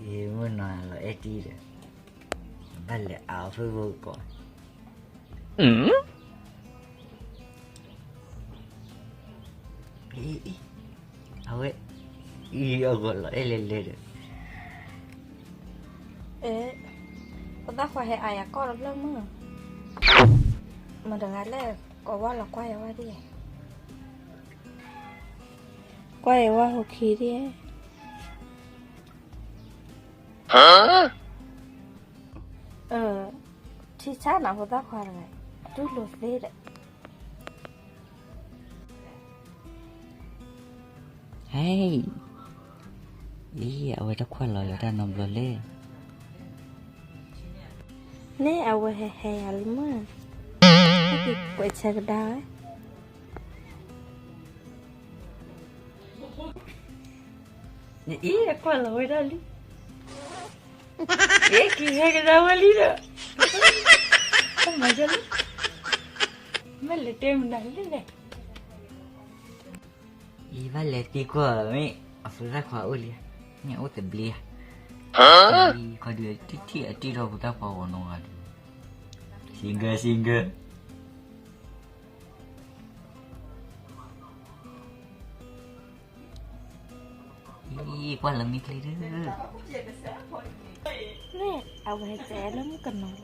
မုၢ်နီၤလီၤအဲၣ်တံၢ်ဒီး, ဘၣ်လဲၤအါအီၤဖုၣ်ဖိကီး, အဝဲ, အဂီၤလီၤအဲၣ်လဲၤလဲၤဒီး, ဖိသၣ်ခွါဟဲအါယၤကီၢ်တဖျၢၣ်မုၢ်, မတၤတဂၤလဲၣ်, ကိးဝဲလီၤကွၢ်ယၤဝဲဒၣ်, ကွၢ်ယၤဝဲဟိခံဒၣ် ထံဆၣ်နၤဖိသၣ်ခွါတဂၤ, တူၢ်လိာ်သ့ဒီး, ဟဲ, အံၤ အဝဲတခွါလီၤလၢတၢ်နီတဘျီလဲၣ်, န့ၣ်အဝဲဟဲဟဲယၤလံမုၢ်, ကွဲးဆၢကဒါဝဲ နအံၤအကွၢ်လီၤဝဲဒၣ်လံ, က့ၤဟဲကဒါဝဲလံဒီး, မၤလၢ, မ့ၢ်လဲၤတဲမနုၤလဲၣ်လဲၣ်, ယဘၣ်လဲၤသံကွၢ်မ့ၢ်အဖိသၣ်ခွါအိၣ်လံ, မ့ၢ်အိၣ်သဘျ့ဧါ, ခီဒုးထံၣ်ထံၣ်အတံၢ်ထီၣ်ဖိသၣ်ခွါဂီၤနီၤဂၤဒုး, single single အံၤ ကွၢ်လၢမ့ၢ်ချ့ဒုး, မ့ၢ်အဝဲတဲလၢမုၣ်ကနီၤ,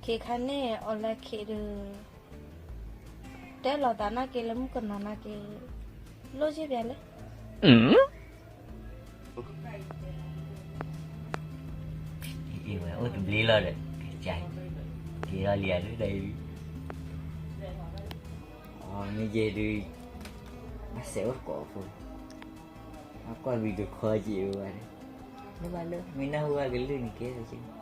ခဲခါန့ၣ် အီၤလၢခဲဒုး, တဲလီၤသးနာ်က့လၢမုၣ်ကနီၤနာ်က့, လိၣ်က့ၤပျဲလဲၣ် အံၤဝဲအိၣ်သဘျ့လီၤဒီး, က့ၤထီၣ်လံယၤဒုး, အမ့ၢ်ယဲဒုး, အစဲးအိၣ်တကိးဖိ, အကွၢ်ဝံၤဒုးခီက့ၤဝဲဒၣ်, လၢဘၣ်လၢ မ့ၢ်နၢ်ဟူဘၣ်ကလုၢ်န့ၣ်ကဲလၢက့ၤ နီ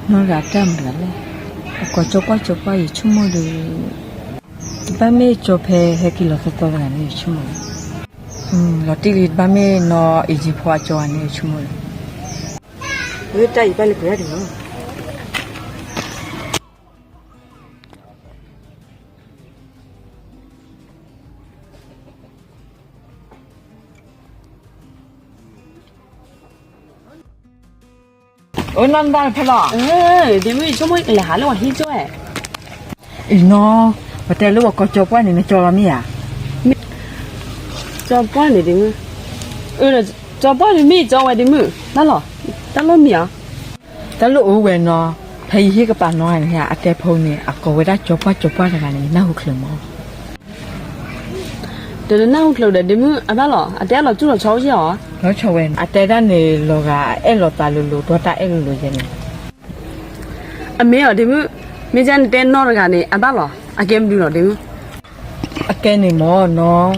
ၢ်ဂၤတၢ်မတၤလဲၣ်, အကိးကၠီပှၢ်ကၠီပှၢ်ယဆိကမိၣ်ဒီး, တဘၣ်မ့ၢ်ကၠီဖဲဟဲက့ၤလီၤသီသီတဂၤန့ၣ် ယဆိကမိၣ်လီၤ, လီၤတံၢ်လံ တဘၣ်မ့ၢ်နီၢ်အ့ၣ်ကၠံဖိအကၠီဂၤန့ၣ် ယဆိကမိၣ်လီၤ, လၢတၢ်အံၤဘၣ်လၢပှဲၤဒၣ်ဒုးလီၤ. အိၣ်နီၢ်နဒါဖဲလီၤ, ဒ့မုၣ်ဆိကမိၣ်ကလဲၤဟးလၢပှၤဟံၣ်ကၠိဝဲ, အံၤနီၢ်, ပတဲလၢပှၤကိးကၠီပှၢ်န့ၣ် နကၠီလီၤမ့ၢ်ဧါ, ကၠီပှၢ်န့ၣ်ဒ့မုၣ်, ကၠီပှၢ်န့ၣ်မ့ၢ်ကၠီဝဲဒ့မုၣ်, တၢ်လီၤ, တၢ်လီၢ်မ့ၢ်ဧါ, တၢ်လီၢ်အိၣ်ဝဲနီၢ်, ဖဲယဟ့ၣ်ကပာ်နီၢ်ဂၤန့ၣ် အတဲဖိန့ၣ် အကိးဝဲဒၣ်ကၠီပှၢ်ကၠီပှၢ်တဂၤန့ၣ် နၢ်ဟူချုးမး တနၢ်ဟူချုးဒီးဒ့မုၣ်အဘၣ်လီၤ, အတဲအလီၤကၠူၣ်လီၤဆီအိၣ်ယဲၢ်အီၤ, လီၤဆီဝဲ, အတဲဒၣ်န့ၣ် လီၤဂာ်အဲၣ်လီၤသးလိၤလိၤ ဒီးတၢ်အဲၣ်လိၤလိၤယဲန့ၣ်, အမ့ၢ်အီၤဒ့မုၣ်, မ့ၢ်ကန့ၣ်တဲနီၢ်တဂၤန့ၣ် အဘၣ်လီၤ, အကဲမနုၤလီၤဒ့မုၣ်, အကဲန့ၣ်မ့ၢ်နီၢ်,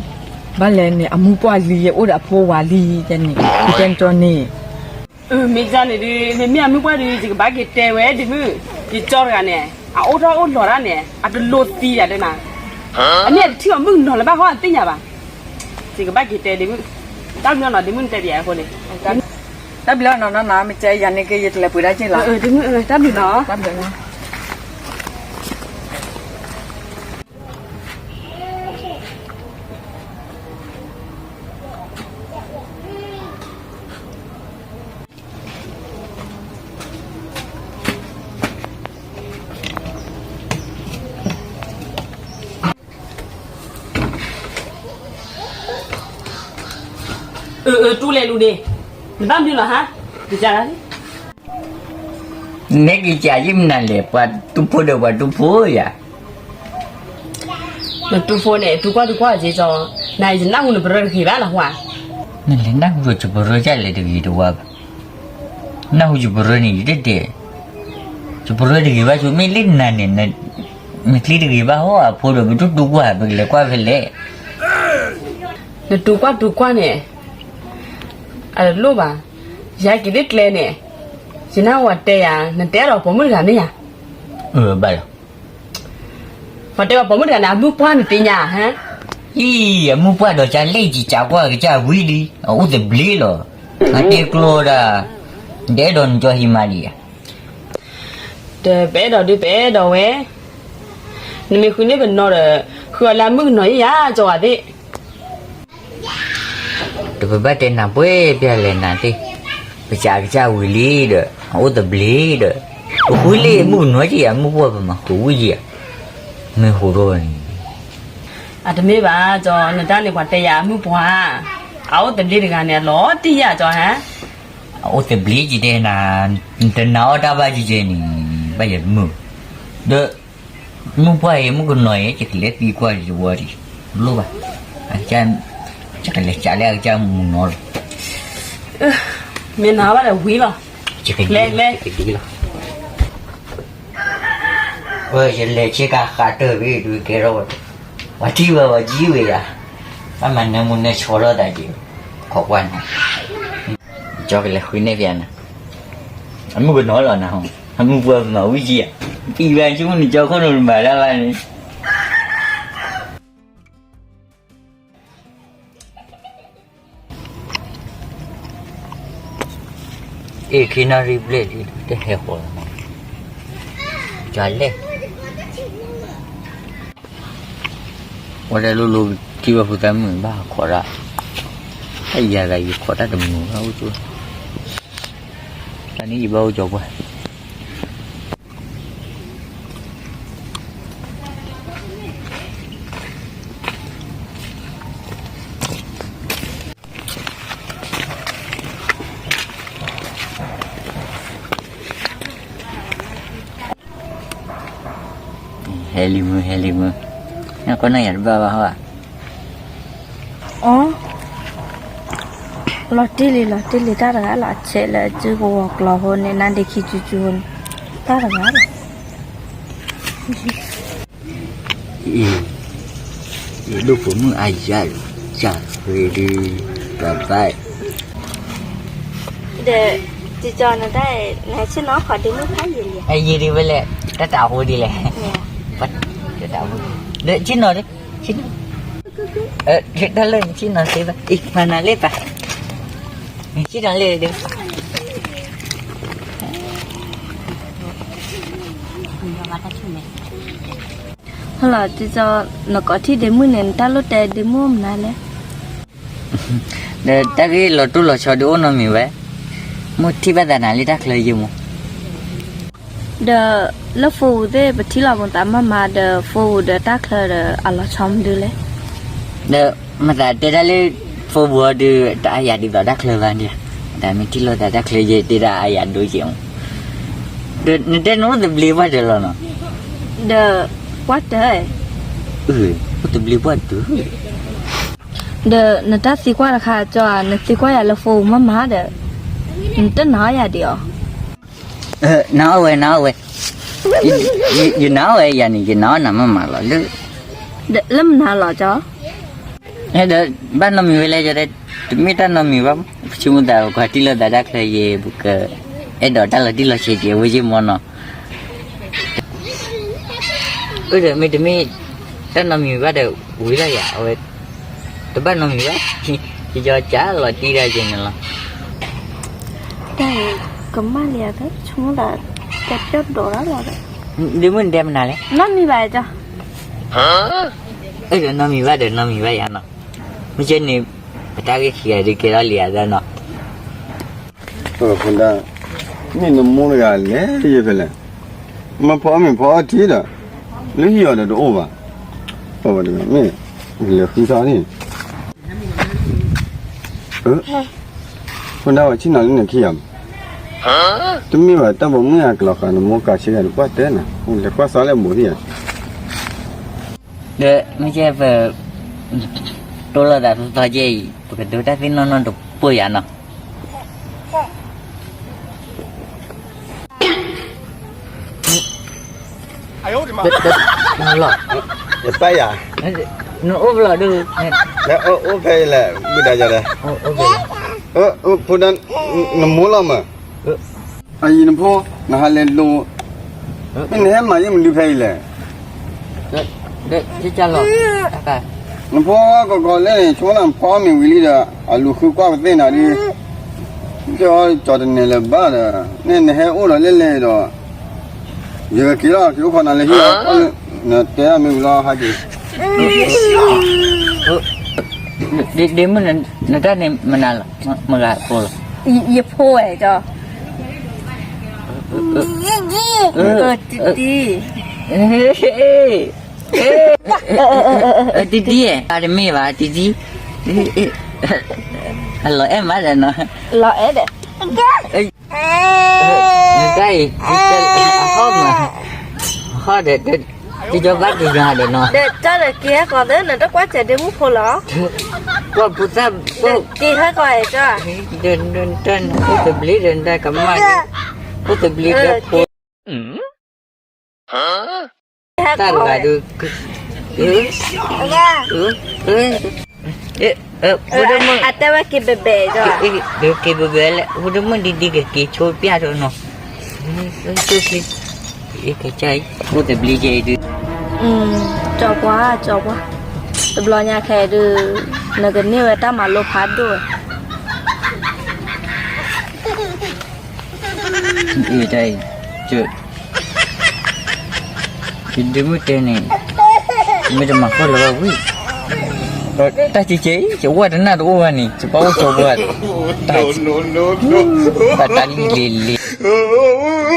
ဘၣ်လဲၣ်န့ၣ် အမူပှၢ်လံ ယအိၣ်ဒီးအဖိဝၤလံ ယဲန့ၣ် ယတဲနကၠီန့ၣ် မ့ၢ်ကန့ၣ်ဒုး မ့မ့ၢ်အမုၢ်ပှၢ်ဒုး ယကဘၣ်က့ၤတဲဝဲဒ့မုၣ်, ယကၠီတဂၤန့ၣ် အအိၣ်ထီၣ်အိၣ်လီၤတၢ်န့ၣ် အတလိသံဒၣ်တဲနၤ, အန့ၣ်အတထံၣ်အီၤမုၣ်ကနီၤလၢၤဘၣ်ဃီအသ့ၣ်ညါဘၣ်, ယကဘၣ်က့ၤတဲဒ့မုၣ်, တၢ်ဘျုးနီၤ ဒ့မုၣ်နတဲပယၤအဃိန့ၣ်, တၢ်ဘျုးနီၤနီၤနီၤ မ့ၢ်ကယၤန့ၣ်က့ ယတလဲၤပှ့ၤဒၣ်က့လီၤ, တၢ်ဘျုးနီၤ, တၢ်ဘျုးနီၤ အၢ အၢ တူၢ်လဲၤလူၤန့ၣ်, နဘၣ်မနုၤလီၤဟါ, ယကလၢ နဲက့ၤကးယမနုၤလဲၣ်, ပှၤတူၢ်ဖိဒီးပှၤတူၢ်ဖိယၤ. နတူၢ်ဖိန့ၣ် တူၢ်ကွၢ်တူၢ်ကွၢ်က့ၤကၠီ, နယနၢ်ဟူနပရၢတဂ့ၤဘၣ်လီၤဟါ. နလဲၤနၢ်ဟူဒီးယပရၢဒ်လဲၣ်တဂ့ၤတဝါဘၣ်. နၢ်ဟူယပရၢန့ၣ် ယတတဲ, ယပရၢတဂ့ၤဘၣ်ဆိ မ့ၢ်လၢနၤန့ၣ်, နချံတဂ့ၤဘၣ်ဟီ အဖိဒီးပတူၢ်တူၢ်ကွၢ် ပကလဲၤကွၢ်ဖဲလဲၣ်. နတူၢ်ကွၢ်တူၢ်ကွၢ်န့ၣ် အတလိၣ်ဘၣ်. ယဟဲက့ၤလၢကျဲန့ၣ်, ယနၢ်ဟူတဲယၤ နတဲဒီးပိာ်မုၣ်တဂၤမ့ၢ်ဧါ. ဘၣ်လီၤ. ပှၤတဲဝဲပိာ်မုၣ်တဂၤန့ၣ် အမုၢ်ပှၢ်နသ့ၣ်ညါဧါ. အံၤ အမုၢ်ပှၢ်ဒီးကလဲၣ် ယကးကွၢ်ကစၢ်ဝံၤလံ, အအိၣ်သဘျ့လီၤ. အတဲကျိဒၣ်, နတအဲၣ်ဒိးနကၠီဟံးမးဒံးဧါ. ဒီးပအဲၣ်ဒိးဒုးပအဲၣ်ဒိးဝဲ, နမ့ၢ်ဃုန့ၢ်ပနီၤဒီး ဃုအီၤလၢအမုၣ်ကနီၤယါ ကၠီဝဲသ့ၣ်. ဒီးပဘၣ်တဲနၤပှဲၤပျၢ်လဲၣ်နၤသ့ၣ်, ပကးကစၢ်ဝံၤလံဒီး အအိၣ်သဘျ့ဒီး, ပဃုလံအမုၣ်ကနီၤက့ၤ အမုၢ်ပှၢ်ပမၤဃုာ်ဝံၤက့ၤဧါ, မ့ၢ်ဟူထီၣ်န့ၣ်. အတမ့ၢ်ဘၣ်ကၠီ, နတၢ်န့ၣ်ပှၤတဲယၤအမုၢ်ပှၢ်, အအိၣ်သဘျ့တဂၤန့ၣ် အလီၤတံၢ်ယါကၠီဧါ. အအိၣ်သဘျ့ကတဲနၤ, နတနာ်အီၣ်တၢ်ဘၣ်ကကဲန့ၣ်, ဘၣ်ယမုၢ်, ဒီး မုၢ်ပှၢ်အံၤ မုၣ်ကနီၤအံၤ ယကလဲၤသံကွၢ်ယဝီဒံး, လိၣ်ဘၣ်, ယကလဲၤကးလၢအကစၢ်မုၢ်နီၤလီၤ. မ့ၢ်နၤဘၣ်ဒီးဝံၤလီၤ, လဲၤလဲၤ, ယလဲၤဆ့ကၤဃးတၢၢ်ဖဲဒုးကဲထီၣ်ဝဲ, ပှၤထံၣ်ဝဲပှၤကံဝဲယၤ, ဘၣ်မၤနၢမူနၢဆီထီၣ်သးက့ၤ, ခိးကွၢ်နၤ, ကၠီကလဲၤဃုန့ၢ်ဖဲနၤ, အမုၢ်ကနီၤလီၤနၤ, အမုၢ်ပှၢ်မၤဝံၤက့ၤဧါ, ပံၤဘၣ်ဆိကမိၣ်နကၠီခိၣ်နူာ်တမၤတၢ်ဘၣ်န့ၣ်. အ့ၣ် ခ့နီၣ်ရံၣ်ဘျဲၣ်လံ တဟဲဃီၤလီၤ, ကၠီလဲၣ်, ဝဲဒၣ်လိၤလိၤ ထံၣ်ဘၣ်ဖိသၣ်မုၣ်ဘၣ်ခိးဒၣ်, တၢ်ယၤဂၤယခိးတၢ်တမုာ်ဘၣ်အိၣ်ကၠိ, တၢ်န့ၣ်ယဘၣ်အိၣ်ကၠီပှၢ် ဟဲလံမုၢ် ဟဲလံမုၢ်, နကီၢ်နၢ်ယၤတဘၣ်ဘၣ်ဟီဧါ, အိ, လီၤတံၢ်လံ လီၤတံၢ်လံ တၢ်တဂၤလီၤ အဆဲးလၢအစုကဝီၤကျီဖိန့ၣ် နါဒ့ခံစုစုန့ၣ် တၢ်တဂၤလီၤ. အံၤ, ယဒိၣ်ပိာ်မုၣ်အါယၤ, ကၢ်ရ့ဒုး, ဘၣ်ဘၣ်, ဒီး, ကၠီနတၢ်, နဆ့ၣ်နီၤခီဒ့မုၣ်ဖးယံာ်လံ, အယံာ်ဒံးဝဲလဲၣ်, တၢ်တၢ်အိၣ်ဒံးလဲၣ်, တၢ်တၢ်အိၣ်ဒံး, ဒီးဆ့ၣ်နီၤ, ဆ့ၣ်နီၤ, တၢ်လၢနဆ့ၣ်နီၤသ့ဘၣ်, အံၤ မၤနၤလၢပၢ်, နဆ့ၣ်နီၤလၢဒုး ဟလီၤ ကၠီ, နကိးထံၣ်ဒ့မုၣ်န့ၣ် နတၢ်လိၣ်တဲဒ့မုၣ်အိၣ်မနုၤလဲၣ်. ဒီးတၢ်ဂ့ၢ်လီၤတိၢ်လီၤဆီဒုးအိၣ်နီတမံၤဝဲ, မ့ၢ်ထံၣ်ဘၣ်သးနၤလၢတၢ်ချၢယဲမး, ဒီးလၢဖိပူၤသ့ၣ် ပထံၣ်လီၤမသးမးမးဒီး ဖိပူၤဒီးတၢ်ချၢဒီးအလီၤဆီမနုၤလဲၣ်. ဒီးမၤသးတဲတၢ်လၢ ဖိပူၤအီၤဒုး တအါယၤဒ်သိးတၢ်ချၢဘၣ်န့ၣ်, တၢ်မ့ၢ်ထံၣ်လိာ်သးတၢ်ချၢယဲ တဲဒၣ်အါယၤဒိကဲမး, ဒီးနတဲနအိၣ်သဘျ့ပှၢ်တၢၢ်လီၤနီၤ. ဒီးပှၢ်တၢၢ်, အိၣ်သဘျ့ပှၢ်တၢၢ်, ဒီးနတၢ်သံကွၢ်တခါကၠီဧါ, နသံကွၢ်ယၤလၢဖိပူၤမးမးဒီး နတနာ်အီၣ်ယၤဒံးဧါ. နာ်အီၣ်ဝဲ နာ်အီၣ်ဝဲ, ယနာ်အီၣ်ဝဲယၤန့ၣ် ယနာ်အီၣ်နၤမးမးလီၤလၢ, လၢမနုၤလီၤကၠီ. ဒီးဘၣ်နီတမံၤဝဲလဲၣ်, တမ့ၢ်တၢ်နီတမံၤဘၣ်, ပဆိကမိၣ်သး ပှၤထံၣ်လိာ်သးတၢ်ချၢယဲ ပကအဲၣ်ဒိးတၢ်လီၤတံၢ်လီၤဆဲးကဲဝဲယဲမးနီၤ. အၢ ဒီးမ့တမ့ၢ် တၢ်နီတမံၤဘၣ်ဒီး ဝံၤလီၤယၤ အဝဲ တဘၣ်နီတမံၤဘၣ်, ယကၠီကၢ်လီၤတံၢ်ဒၣ်ယဲန့ၣ်လီၤ. တၢ်အံၤ ကမၣ်လံဧါ, တဆိကမိၣ်သး ကပျီၣ်ဒိးတၢ်လီၤဒီး, ဒ့မုၣ်နတဲမနုၤလဲၣ်, နီတမံၤဘၣ်ကၠီ. အၢ ဒီးနီတမံၤဘၣ်ဒီး နီတမံၤဘၣ်ယၤနီၤ, မ့ၢ်ကဲန့ၣ် ပတၢ်ဂ့ၢ်ခံဂၤဒုးကဲထီၣ်လံဧါသၢနီၤ. ဖိဒါ, မ့ၢ်နမိၢ်တဂၤလဲၤယဲဖဲလဲၣ်, မ့ၢ်ဖီအီၣ်မ့ၤဖီအီၣ်ထံဒီး, လၢဟံၣ်အီၤဒီးတအိၣ်ဘၣ်, မ့ၢ်လဲၤဃုထီၣ်န့ၣ်, ဖိဒါဝဲဆ့ၣ်နီၤလၢနခံဂၤမး တမ့ၢ်ဘၣ် တၢ်ပိာ်မုၣ်အကလီၤဃာ်နမိၢ်ကၤဆ့ကၤတပှၢ်တဲနၤ, လဲၤကွၢ်စးလၢအဘူးဒံဧါ. ဒီးမ့ၢ်ကဲပ တိၢ်လိာ်သးသီသီကဲအံၤ ပကဒိတၢ်သ့ၣ်နီၢ်နီၢ်တပိၢ်ယၤနီၤ. လီၤ, ယပၢ်ယၤ, နအိၣ်ဖဲလဲၣ်ဒုး, အိၣ်ဖဲအံၤလဲၣ် ဝံဒၣ်ယၤဒီး, ဖိဒၣ်, နမိၢ်လီၤမး, အအံၤနဖိ, နဟးလဲၤလိၤ, မ့ၢ်နဟဲမၤယဲၢ်မနုၤဖဲအံၤလဲၣ်. နဖိကီးကီးလဲၣ်န့ၣ် ဆိလၢနဖီမ့ၤဝံၤလံဒီး အလူၤဃုကွၢ်ပသ့ၣ်နၤဒုး, ကၠီတန့ၢ်လၢၤဘၣ်ဒီး, န့ၣ်နဟဲအိၣ်ဒီးလဲၣ်လဲၣ်ဒီး, ယကက့ၤလီၤ က့ၤအိၣ်ခိးနၤလၢဟံၣ်, နတဲအမ့ၢ်ဝံၤလီၤဟဲက့ၤ. ဒ့မုၣ်နတၢ်န့ၣ်မနုၤလီၤ, မဂၤဖိလီၤ, ယဖိဝဲကၠီ, တံတံ, တံတံ, တံတံ, အတမ့ၢ်ဘၣ် တံတံ, အလီၤအဲၣ်မးဒီးနီၤ, လီၤအဲၣ်ဒီး, နတၢ်အံၤ, အဟီၣ်မး, ဟီၣ်ဒီး, တံကၠီဘၣ်တံယွၤဒီးနီၤ, ဒီးကၠီဒီးက့ၤဟဲကီးသ့ နတကွၢ်စဲးဒ့မုၣ်ဖိလီၤ, ကွၢ်ဖိသၣ်, က့ၤဟဲကီးအဲၣ်ကၠီ, ဒီးတဘျီဒီးတၢ်ကမၣ်, အိၣ်တဘျီဒီးဖိ တၢ်တဂၤဒုး, ဖိဒိၣ်မုၣ်, အတဲဝဲက့ၤဘဲဘဲ, ဒုးက့ၤဘဲဘဲလဲၣ် ဖိဒိၣ်မုၣ်ဒ်ဒ်ကက့ၤဆိပျၢ်ထီၣ်နီၤ, ကၠီအံၤ, အိၣ်တဘျီကဲအံၤဒုး, ကၠီပှၤ, ကၠီပှၤ, တဘျီညါခဲအံၤဒုး, နကန့ၢ်ဝဲတၢ်မၤလိဖးဒိၣ်ဝဲ အံၤတၢ်အံၤ, ယဒုးမုၢ်တဲန့ၣ်, မ့ၢ်တမၤဃီလၢၤဘၣ်ဝံၣ်, တၢ်ကဲကဲအံၤ ယဝဲတနၢ်တအိၣ်ဘၣ်န့ၣ် ယဘၣ်အိၣ်ကၠီပှၤ, တၢ်, ဘၣ်တၢ်လံလံလံ